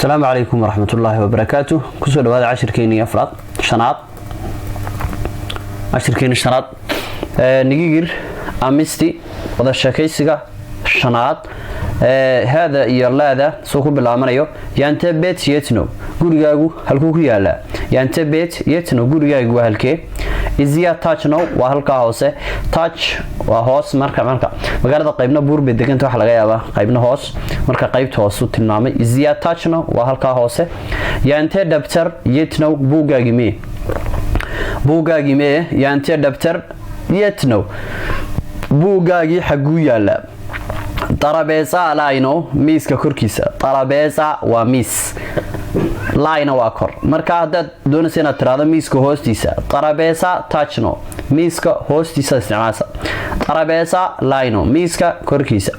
Asalaamu calaykum waraxmatullaahi wabarakaatu. Kusoo dhawaada cashirkeenii afraad, shanaad, cashirkeeni shanaad, ንግግር አምስት, wada sheekaysiga shanaad. Haada iyo laada suu ku bilaabanayo. ያንተ ቤት የት ነው? Gurigaagu halkuu ku yaalaa? ያንተ ቤት የት ነው? Gurigaagu waa halkee? እዚያ ታች ነው, waa halkaa hoose. ታች waa hoos. Marka magaalada qaybna buur bay deganta, waxa laga yaabaa qaybna hoos. Marka qaybta hoos u tilmaamay. እዚያ ታች ነው waa halkaa hoose. ያንተ ደብተር የት ነው? Buuggaagi mee? Buuggaagi mee? ያንተ ደብተር የት ነው? Buuggaagii xagguu yaalaa? ጠረጴዛ ላይ ነው, miiska korkiisa. ጠረጴዛ waa miis, ላይ na waa kor. Marka haddaad doonaysa inaad tiraahdo miiska hoostiisa, ጠረጴዛ ታች ነው, miiska hoostiisa isticmaalsa. ጠረጴዛ ላይ ነው, miiska korkiisa.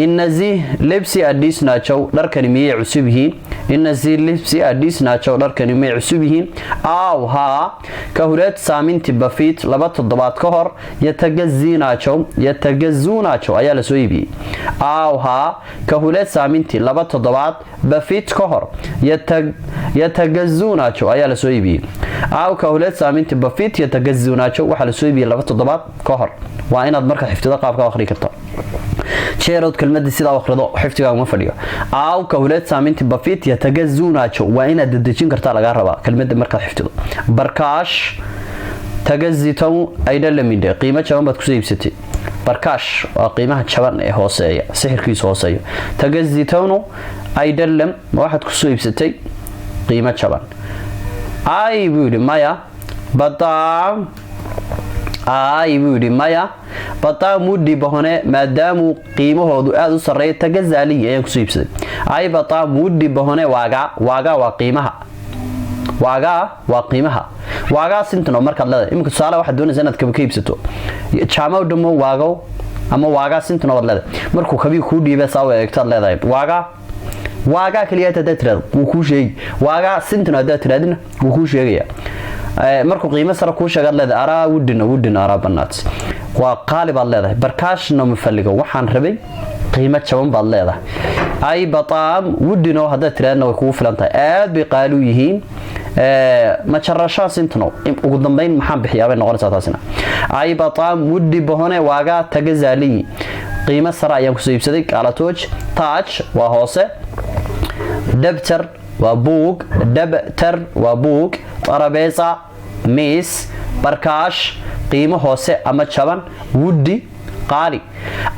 እነዚህ ልብስ አዲስ ናቸው, dharkani miyay cusub yihiin? እነዚህ ልብስ አዲስ ናቸው, dharkani miyay cusub yihiin? አዎ, haa. ከሁለት ሳምንት በፊት, 2 toddobaad ka hor, የተገዙ ናቸው, የተገዙ ናቸው ayaa la soo iibiyey. አዎ, haa. ከሁለት ሳምንት, 2 toddobaad, በፊት ka hor, የተገዙ ናቸው ayaa la soo iibiyey. አዎ, ከሁለት ሳምንት በፊት የተገዙ ናቸው, waxaa la soo iibiyey 2 toddobaad ka hor. Waa inaad marka xifdido qaabka akhri karto. Jeerood kelmadii sidaa akhrido xifdigaagu ma fadhiyo. አዎ, ከሁለት ሳምንት በፊት የተገዙ ናቸው, waa inaad dedejin kartaa lagaa rabaa kelmadda markaad xifdido. በርካሽ ተገዝተው አይደለም እንዴ? Qiimo jaban baad kusoo iibsatay. በርካሽ waa qiimaha jaban ee hooseeya, sixirkiisu hooseeyo. ተገዝተው ነው አይደለም? Ma waxaad kusoo iibsatay qiimo jaban? አይ buu yidhi, maya. በጣም, አይ buu yidhi, maya. በጣም ውድ በሆነ, maadaamuu qiimahoodu aada u sarreeya, ተገዛልኝ ayaan kusoo iibsaday. አይ, በጣም ውድ በሆነ ዋጋ. ዋጋ waa qiimaha, ዋጋ waa qiimaha. ዋጋ ስንት ነው markaad leedahay, iminka tusaale waxaad doonaysaa inaad kaba ka iibsato. ጫማው ደግሞ ዋጋው ama ዋጋ ስንት ነው baad leedahay. Markuu kabii kuu dhiibay saa u eegtaad leedahay ዋጋ. ዋጋ kaliya haddaad tiraahdo wuu kuu sheegi. ዋጋ ስንት ነው haddaad tirahdina wuu kuu sheegaya. Markuu qiimo sare kuu sheegaad leedahay ኧረ ውድ ነው, ውድ ነው, ኧረ በናት waa qaali baad leedahay. በርካሽ ነው የምፈልገው, waxaan rabay qiimo jaban baad leedahay. አይ, በጣም ውድ ነው haddaad tirahdina way kugu filan tahay. Aad bay qaali u yihiin. መጨረሻ ስንት ነው, ugu dambeyn maxaan bixiyaa bay noqonaysaa taasina. አይ, በጣም ውድ በሆነ ዋጋ ተገዛልኝ, qiimo sare ayaan kusoo iibsaday. ቃላቶች: ታች waa hoose, ደብተር waa buug, ደብተር waa buug, ጠረጴዛ miis, በርካሽ qiimo hoose ama jaban, ውድ qaali.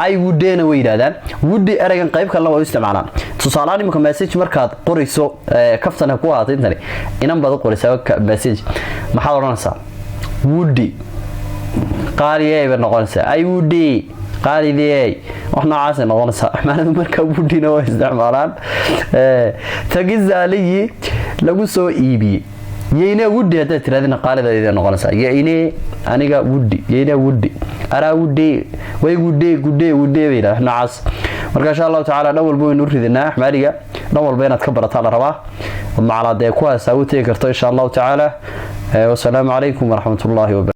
Ay wudeena way yidhahdaan. ውድ ereygan qayb kalena way u isticmaalaan. Tusaalehaan imika message markaad qorayso, kaftan ha ku ahaatay, intani inan baad u qoraysaa message, maxaad odhanaysaa? ውድ, qaaliyey bay noqonaysaa. Ay ውዴ, qaalidey, wax noocaasay noqonaysaa macnadu. Marka ውድ na way isticmaalaan. ተገዛልኝ lagu soo iibiyey. የኔ ውድ haddaad tirahdina qaalideeda noqonaysaa. የኔ aniga, ውድ የኔ ውድ, ኧረ ውዴ way ጉዴ ጉዴ ውዴ bay yidhahdaan noocaas. Marka insha Allahu tacaala dhan walba waynu u ridinaa axmaariga. Dhan walba inaad ka barataa la rabaa, macalaa dee ku haysaa u tegi karto insha Allahu tacaala. Wasalaamu calaykum waraxmatullaahi wabarakatu.